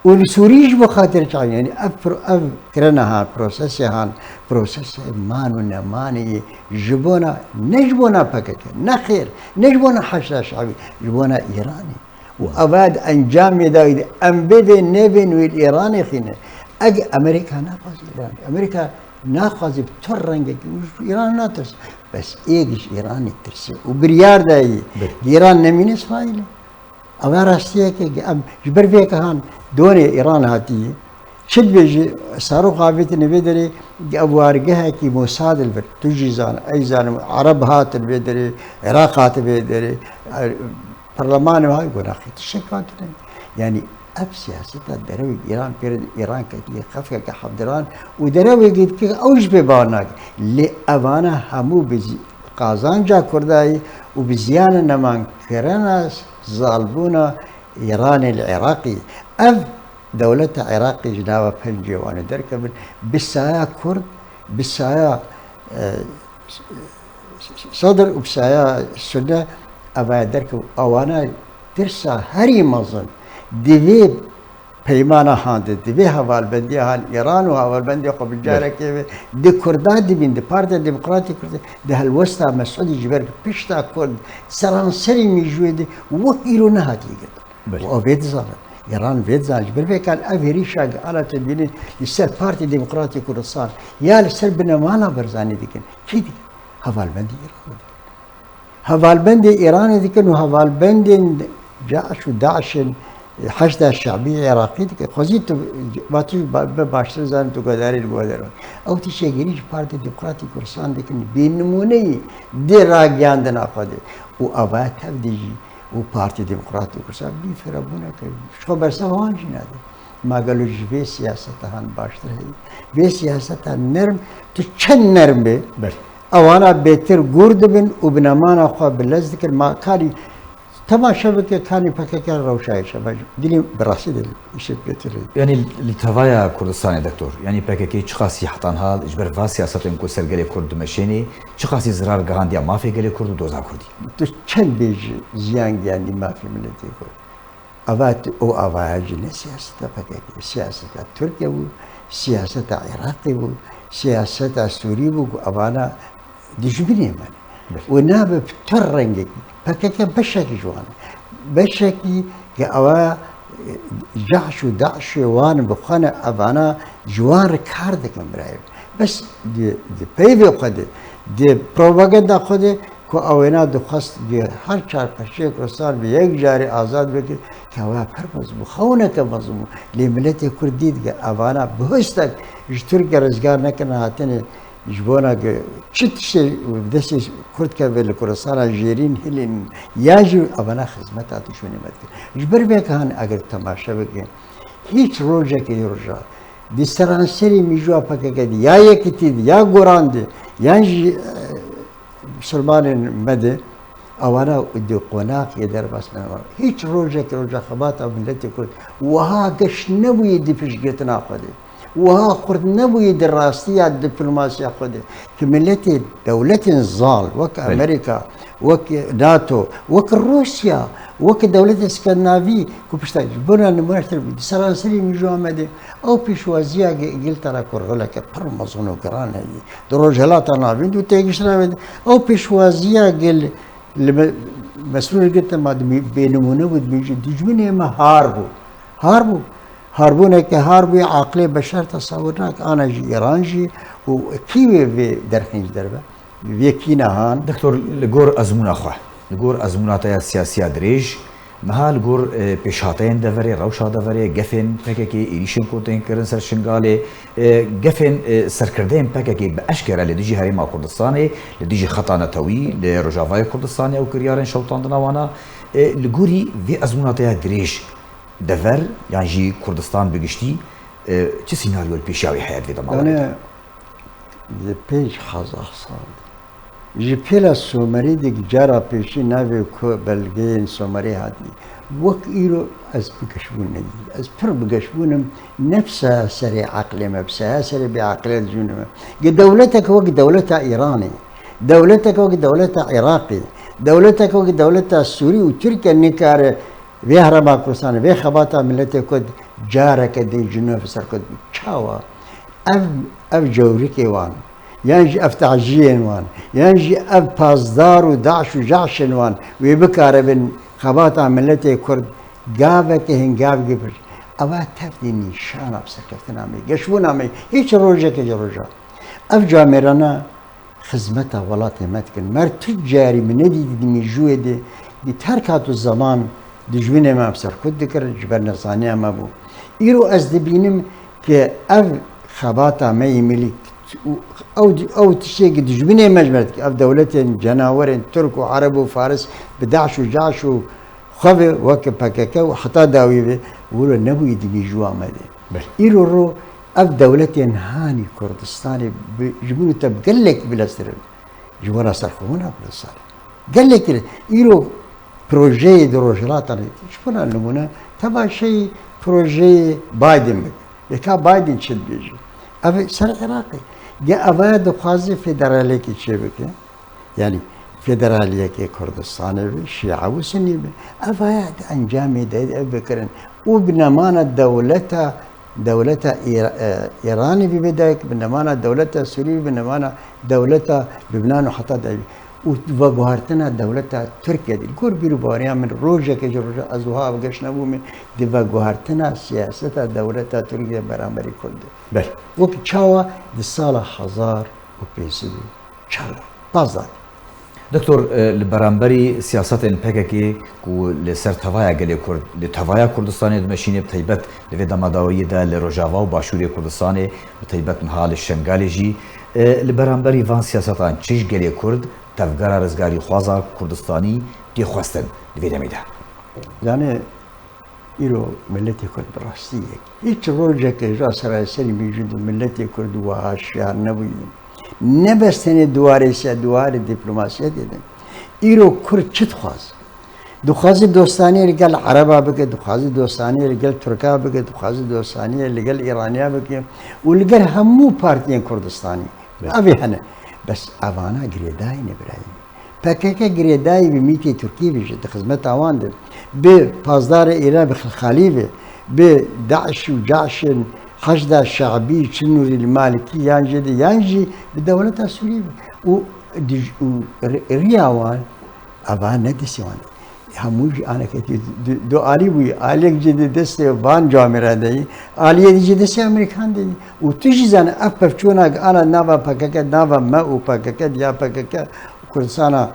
Û li Sûrî jî bo xatir çav, yanî ev pro-, ev kirina han, prosesê han, prosesê man û nemanê ye ji bona, ne ji bona P K K, ne xêr, ne ji bona Heşda Şe'bî, ji bona Îranê. Û eva di encamê de em bivên, nevên wê li Îranê xîne. Eg Amerîka naxwaze Îran. Amerîka naxwaze bi tu rengekî û ji Îran natirse. Bes êk ji Îranê tirse. Û biryar dayî. Belê. Îran nemîne Îsraîlê. Eva rastiyeke em ji ber vê ke han donê Îran hatiye. Çi dibêje, Sarûx avêtine vê derê, ev wargehekî Mossad li vir. Tu jî zan, ey zanim, Ereb hatin vê derê, Iraq hate vê derê, Perlemanê wiha got, "Nexê, tiştek hatine." Yanî ev siyaseta derewê Îran pêre, Îran ketiye xefkeke hevdiran û derewê dike ew jî pê bawer nake. Lê evana hemû bi zî-, qazanca Kurdayî û bi ziyana nemankirina zalbûna Îranê li Iraqê. Ev dewleta Iraqê ji nava pencê wan û derkevin, bi saya Kurd, bi saya, e, Sedr û bi saya Sunne evaya derkev, ewana tirsa herî mezin di vê peymana han de, divê hevalbendiya han Îran û hevalbendê xwe bi Belê. carekê ve di Kurda dibîn, di Partiya Demokratîk Kurd, di helwesta Mesûdî ji ber pişta Kurd seranserî mîjûyê de wek îro nehatiye girtin. Belê. Û ew vê dizanin. Îran vê dizanin. Ji ber vê kan ev hêrîşa ala te dibînin li ser Partiya Demokratîk Kurdistan ya li ser binemala Barzanî dikin. Kî dikin? Hevalbendê Îranê dikin. Hevalbendê Îranê dikin û hevalbendên CAIŞ û DAIŞ'in, Heşda Şebî Iraqî dikin. Xwezî tu, ba tu ba-, be baştir zanî tu guhdarî li guhdarî. Ew tiştê girî ji Partiya Demokratîk Kurdistan dikin. Bê nimûneyî dê ragiyandina xwe de. Û ava tev de jî û Partiya Demokratîk Kurdistan bî firebûneke ji xwe bersiva wan jî nade. Ma gelo ji vê siyaseta han baştir heye? Vê siyaseta nerm, tu çend nerm be, Belê. ewana bêtir gûr dibin û binemana xwe bi lez dikin. Ma karî temaşe bike, kanî P K K rewşa hêşe be. Dilê bi rastî de îşê bêtir heye. Yanî li tevaya Kurdistanê, doktor, yanî P K K çiqasî heta niha ji ber va siyasetên ku ser gelê Kurd dimeşênê, çiqasî zirar gihandiya mafê gelê Kurd û doza Kurdî? Tu çend bêjî ziyan gihandî mafê miletê Kurd? Ava tu, o avaya jî ne siyaseta P K K, siyaseta Tirkiye bû, siyaseta Iraqê bû, siyaseta Sûrî bû ku avana dijminê me ne. Belê. Û nabe bi tu rengekî. P K K beşekî ji wan e. Beşekî ke ava, e, CAIŞ û DAIŞ'ê wan bi xwe ne, evana ji wan re kar dikin birayê. Bes di, di peyvê xwe de, di propaganda xwe de ku ewêna dixwest di her çar parçeyê Kurdistan bi yek carê azad bike, ke ewa pir mezin bû, xewineke mezin bû. Lê miletê Kurd dît ke evana bi hustek ji Tirkiye rizgar nekirin, hatine ji bona ke çi tiştê bi destê Kurd keve li Kurdistana jêrîn hilînin, ya jî evana xizmeta dijminê me dikin. Ji ber vê ke han eger temaşe bike, hîç rojekê roja di seranserî mîjûya P K K de, ya yekitî de, ya goran de, yan jî, e, misilmanên me de, ewana di qonaxê derbas ne. Hîç rojekê roja xebata miletê Kurd wiha geş nebûye di piştgirtina xwe de. Wiha xurt nebûye di rastiya diplomasiya xwe de. Ki miletê, dewletên zal, wek Belê. Amerîka, wek NATO, wek Rûsya, wek dewletên Skandinavî, ku pişta ji bona nimûne di seranserî mîjûya me de, ew pêşwaziya ge-, Îngiltere ku roleke pir mezin û giran heye di Rojhilata Navîn û têgiştina me de, ew pêşwaziya gel li me-, mesûlê girtin ma di mî-, bênimûne bû, di mîjû dijminê me har bû. Har bû. Harbûneke har bûye, aqilê beşer tesewir nake, ana jî Îran jî û kî wê vê derxîn ji derve? Vê kî nehan? Doktor, li gor ezmûna xwe, li gor ezmûna te ya siyasiya dirêj, niha li gor, e, pêşhateyên deverê, rewşa deverê, gefên P K K, êrîşên ku tên kirin ser Şingalê, e, gefên, e, serkirdeyên P K K bi eşkere li dijî Herêma Kurdistanê, li dijî xeta netewî, li Rojavayê Kurdistanê ew kiryarên şewitandina wana, e, li gorî vê ezmûna te ya dirêj, dever yan jî Kurdistan bi giştî, e, çi sînaryo li pêşiya wê heye di vê dema werê de? Yani, li pênc hezar sal, ji pêla Somerî de cara pêşî navê ku belgeyên Somerî hatî. Wek îro ez bi geşbûn nedîtim. Ez pir bi geşbûn im, ne bi saya serê eqlê me, bi saya serê bêeqlê dijminê me. Ge dewletek wek dewleta Îranê, dewletek wek dewleta Iraqê, dewletek wek dewleta Sûrî û Tirkiye nikare vê herêma Kurdistanê, vê xebata miletê Kurd careke din ji nû bi ser Kurd bû. Çawa? Ev, ev cewrikê wan, yan jî ev taciyên wan, yan jî ev pazdar û daş û caşên wan wê bikaribin xebata miletê Kurd gaveke hingavgî bir. Ewa tevdî nîşana bi serkeftina me, geşbûna me, hîç rojeke ji roja. Ev camêrana xizmeta welatê me dikin. Mer tu carî min nedîtî di mîjûyê de, di terk hat û zeman dijminê me em serkut dikirin, ji ber nezaniya me bû. Îro ez dibînim ke ev xebata me yê milî û ew, ew tiştê ki dijminê me ji me re dike. Ev dewletên cenawerên Tirk û Ereb û Faris bi daş û caş û xwe ve weke P K K û heta dawî ve wilo nebûyî di mîjûya me de. Belê. Îro ro ev dewletên hanî Kurdistanê bi, ji min û te bi gelek bileztir in. Ji bona serxwebûna Kurdistanê. Gelek in. Îro projeyê di Rojhilata Navîn, ji bona nimûne, temaşeyî projeyê Biden bike. Yeka Biden çi dibêje? Ev ser Iraqê. Ge evaya dixwaze federalekî çêbike. Yanî federaliyekê Kurdistanê be, Şîa û Sunî be. Ev haya di encamê de ev bikirin. û bi nemana dewleta, dewleta Îra-, e, Îranê bî bê dayik, bi nemana dewleta Sûrî bî, bi nemana dewleta Lubnan û heta dayik bî. Û veguhertina dewleta Tirkiye dî. Li gor bîr û baweriya min rojeke ji roja ez wiha bi geş nebûme, di veguhertina siyaseta dewleta Tirkiye beramberî Kurd de. Belê. Wek çawa di sala hezar û pênc sed û çar, pazdeh. Doktor, e, li beramberî siyasetên P K K ku li ser tevaya gelê Kurd, li tevaya Kurdistanê dimeşîne, bi taybet li vê dema dawiyê de li Rojava û Başûrê Kurdistanê, bi taybet niha li Şengalê jî, e, li beramberî van siyasetan çi ji gelê Kurd, tevgera rizgarîxwaza Kurdistanî tê xwestin li vê demê de? Zanê, îro miletê Kurd bi rastî yek. Hiç rojeke ji serayê serî mîjû di miletê Kurd wiha şiyar nebûye. Ne bes tenê di warê siya-, di warê dîplomasiyetê de. Îro Kurd çi dixwaz? Dixwaze dostaniyê li gel Ereba bike, dixwaze dostaniyê li gel Tirka bike, dixwaze dostaniyê li gel Îraniya bike û li gel hemû partiyên Kurdistanî. Belê. Ev ê hene. Bes evana girêdayî ne birayê min. P K K girêdayî bi mîtê Tirkî ve jî di xizmeta wan de. Bi pazdarê Îran bi Xilxalî ve, bi DAIŞ û CAIŞ'in Heşda Şe'bî, Çinûrî li Malikî yan jê de, yan jî bi dewleta Sûrî ve. Û dij-, û ri-, riya wan, eva ne destê wan de. Hemû jî aneketî du, du alî bûye. Aliyek jî di destê van camêra de ye. Aliyê dî jî destê Amerîkan de ye. Û tu jî zane ev pevçûna ana nava P K K, nava me û P K K, ya P K K Kurdistana,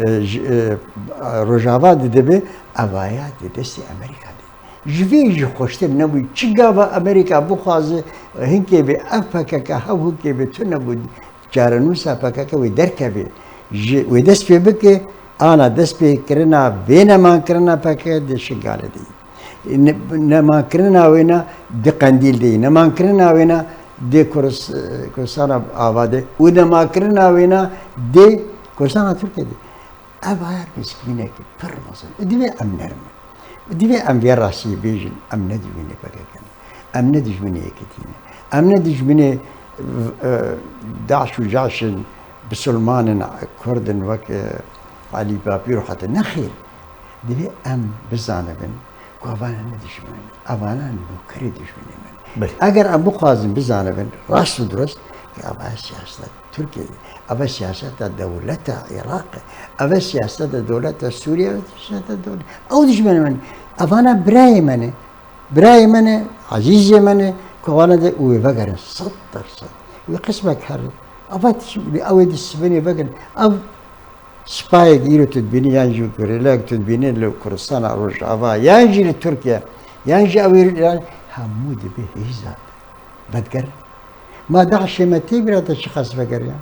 e, ji, e, Rojava didibe, evaya di destê Amerîka de. Ji vê jî xweştir nebûye. Çi gava Amerîka bixwaze, hinkê bê ev P K K hev hinkê bê tune bû. Çarenûsa P K K wê derkeve. Ji wê dest pê bike, ana destpêkirina vê nemankirina P K K di Şingalê de. Ne-, nemankirina wêna di Qendîl de, nemankirina wêna di Kurdis-, Kurdistana Ava de û nemankirina wêna di Kurdistana Tirkiye de. Ev ayar pirsgirîneke pir mezin. Divê em nerm in. Divê em vê rastiyê bêjin, em ne dijminê P K K ne. Em ne dijminê yekîtî ne. Em ne dijminê, e, DAIŞ û CAIŞ'in, bisilmanin, Kurdin wek, e, Elî Bapîr û heta. Nexêr. Divê em bizanibin ku evana ne dijmin in. Evana nokerê dijminê min. Belê. Eger em bixwazin bizanibin, rast û durust, ke eva siyaseta Tirkiye ye. Eva siyaseta dewleta Iraq e. Eva siyaseta dewleta Sûriye, eva siyaseta dewleta. Ew dijmenê me ne. Evana birayê me ne. Birayê me ne, ezîzê me ne, ku wana de û wê vegerin sed derset. Wê qismek here. Eva tişt, ew ê di sivinê vegerin. Ev spayek îro tu dibînî, yan jî gerîleyek tu dibînî li Kurdistana Rojava, yan jî li Tirkiye, yan jî ew ê, yan hemû dibe hêza. Vedger. Ma DAIŞ'ê me tê bîra te çiqas vegeriya?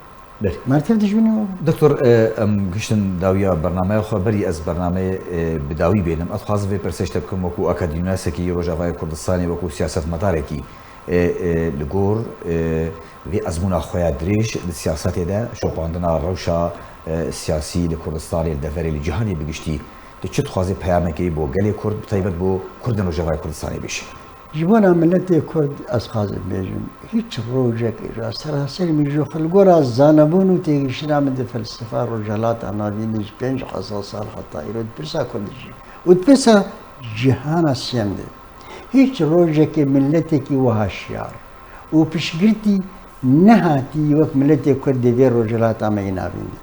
Belê. Mertev dijminê me bû. Doktor, e, em giştin dawiya bernameya xwe, berî ez bernameyê, e, bi dawî bênim. Ez dixwazim vê pirsê ji te bikim wekû akademînasekî Rojavayê Kurdistanê, wekû siyasetmedarekî, e, e, li gor, e, vê ezmûna xwe ya dirêj di siyasetê de, şopandina rewşa, e, siyasî li Kurdistanê, li deverê, li cîhanê bi giştî, tu çi dixwazî peyamekê bo gelê Kurd, bi taybet bo Kurdên Rojavayê Kurdistanê bêjî? Ji bona miletê Kurd ez xwazim bêjim, hiç rojek îja seraser mîjû xwe li gora zanebûn û têgihiştina min di felsefa Rojhilata Navîn de ji pênc hezar sal heta îro di pirsa Kurd de jî û di pirsa cîhana sêyem de, hiç rojekê miletekî wiha şiyar û piştgirtî nehatî wek miletê Kurd di vê Rojhilata me yê Navîn de.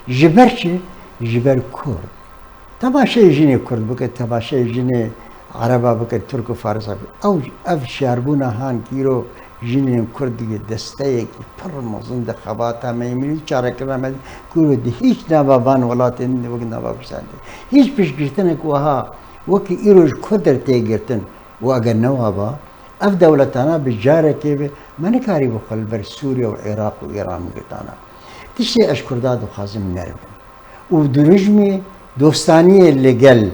Ji ber çi? Ji ber Kurd. Temaşeyê jinê Kurd bike, temaşeyê jinê Ereba bike, Tirk û Farisa bike. Ew, ev şiyarbûna han kîro jinên Kurd dike desteyekî pir mezin di xebata me yê milî çarekirina me de, ku îro di hîç nava van welatên din wek nava Kurdistanê de. Hîç piştgirtinek wiha wekî îro ji Kurd re tê girtin û eger ne wiha ba, ev dewletana bi carekê ve me nikarîbû xwe li ber Sûriye û Iraq û Îran girtana. Tiştê ez ji Kurda dixwazim neribin. Û dirûjmê dostaniyê li gel,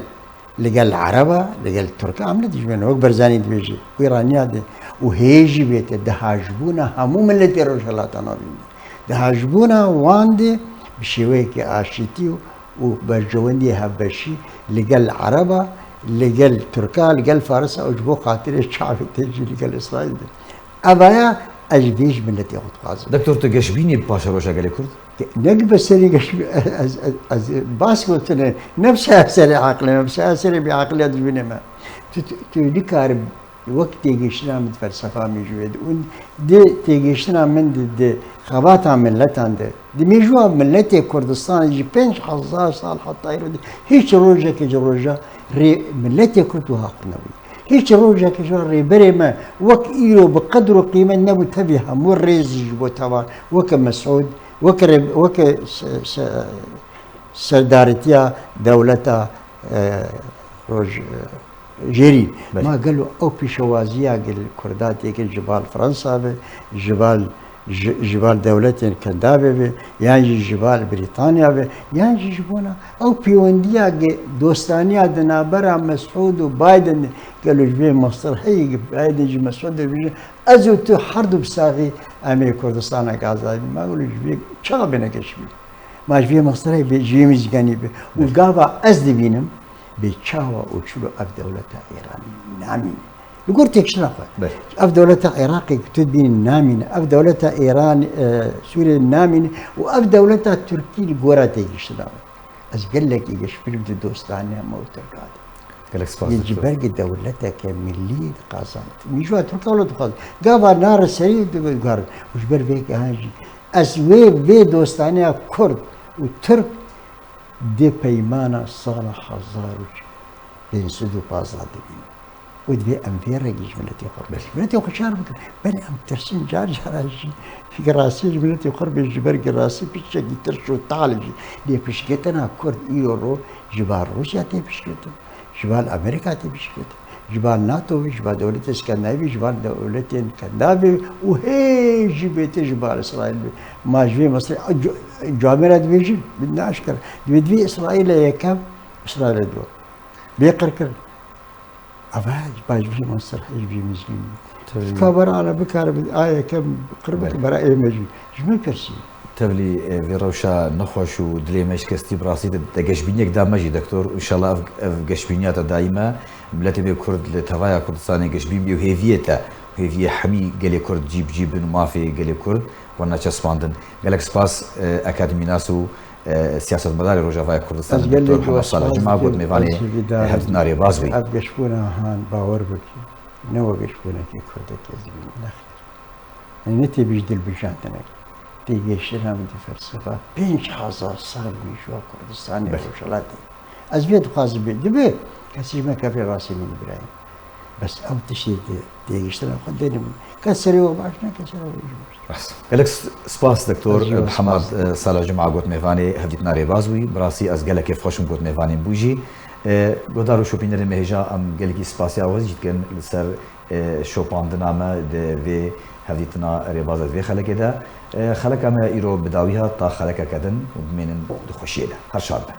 li gel Ereba, li gel Tirka, em ne dijmin, wek Barzanî dibêje, wî raniya de û hê jî bête, di hajbûna hemû miletê Rojhilata Navîn de, di hajbûna wan de bi şêweyeke aşîtî û, û berjewendiyê hevbeşî li gel Ereba, li gel Tirka, li gel Farisa û ji bo xatirê çavê te jî li gel Îsraîl de. Evaya Ez ji vê ji miletê xwe dixwazim. Doktor, tu geşbînî bi paşeroja gelê Kurd? Ne bi serê geş ez, ez, ez bas gotine, ne bi serê aqilê me, bi serê bêaqiliya dijminê me. Tu, tu, tu nikarî wek têgihiştina min di felsefa mêjûyê de û di têgihiştina min di, di xebata miletan de, di mêjûya miletê Kurdistanê ji pênc hezar sal heta îro de hiç rojekê ji roja rê miletê Kurd wiha qut nebûye. Hiç rojekê ji rêberê me wek îro bi qedr û qîmet nebû tevî hemû rêz ji bo tevan weke Mesûd, weke rê-, weke se-, se-, serdarîtiya dewleta, e, roj-, e, jêrî. Belê. Ma gelo ew pîşewaziya gel Kurda têke ji bal Fransa be, ji bal ji, ji bar dewletên Kendavê be, yan jî ji bar Brîtanya be, yan jî ji bona ew pêwendiya ge-, dostaniya di navbera Mesûd û Biden de, gelo ji vê mestirheyê ge Biden ji Mesûd dibêje, ez û tu herdu bi saxî em ê Kurdistanek azad bîn. Ma gelo ji vê çawa bêne geşbîn? Ma ji vê mestirheyê bê, ji vê mizgînî be. Û gava ez dibînim, bê çawa û çilo ev dewleta Îranî namîne. Li gor têkişina xwe. Belê. Ev dewleta Iraqê ku tu dibînî namîne, ev dewleta Îran, e, Sûriyê namîne û ev dewleta Tirkî li gora têkişina xwe. Ez gelekî geşbîn im di dostaniya me û Tirka de. Gelek spas. Yê ji ber ku dewleteke milî qazand. Mêjûya Tirka wilo dixwazin. Gava nare serî diguherin. Û ji ber vê yekê han jî ez wê, vê dostaniya Kurd û Tirk di peymana sala hezar û pênc sed û pazdeh dibînim. Û divê em vê rengî ji miletê xwe re, belê, miletê xwe şer bikin. Belê em tirsin car cara jî, rastî ji miletê xwe re bê, ji ber ku rastî piçekî tirs û tal jî. Lê piştgirtina Kurd îro ro ji bar Rûsya tê piştgirtin, ji bar Amerîka tê piştgirtin, ji bar NATO ve, ji bar dewletên Skandinavî, ji bar dewletên Kendavê û hê jî bêtir ji bar Îsraîl ve. Ma ji vê mesela, cu-, camêra dibêjin, bi ne aşkere. Divê, divê Îsraîla yekem, Îsraîla duwa. Bê qirkirin. Ava ji baş vî mestirhê ji vî mizgînî. Tabii. Ka bera ana bikare bi a yekem qir bike, belê, bera ê me jî. Ji min pirsî. Tevlî, e, vê rewşa nexweş û dilê me şikestî bi rastî de, te geşbîniyek da me jî, doktor. Înşallah ev, ev geşbîniya te daîm e. Miletê me Kurd li tevaya Kurdistanê geşbîn bî û hêviyê te, hêviyê hemî gelê Kurd cî bi cî bin û mafê gelê Kurd werine çespandin. Gelek spas, e, akademînas û e, siyasetmedarê Rojavaya Kurdistanê, Doktor Hema Sala Cuma, got mêvanê hevdîtina rêbaz bûyî. Ev geşbûna han, bawer bikî, ne wek geşbûnekê Kurdekî ez dibînim, nexêr. Yanî ne têbîj dilbijandinek. Têgihiştina min di felsefa pênc hezar sal mêjûya Kurdistanê, belê, Rojhilatê. Ez vê dixwazim bê, dibe kesî ji me kevê rastî min birayî. Bes ew tiştê di têgihiştina xwe dêne min. Kes serê we baş neke, serê we jî baş. Rast. Gelek s-, spas, Doktor Hema, e, Sala Cuma, got mêvanê hevdîtina rêbaz bûyî. Bi rastî ez gelek kêfxweş im got mêvanê min bû jî. E, guhdar û şopînerê me hêja em gelekî spasiya we jî dikin li ser, e, şopandina me di vê hevdîtina rêbaz de, di vê xelekê de. E, xeleka me îro bi dawî hat, ta xelekeke din û bimênin di xweşiyê de. Her şad be.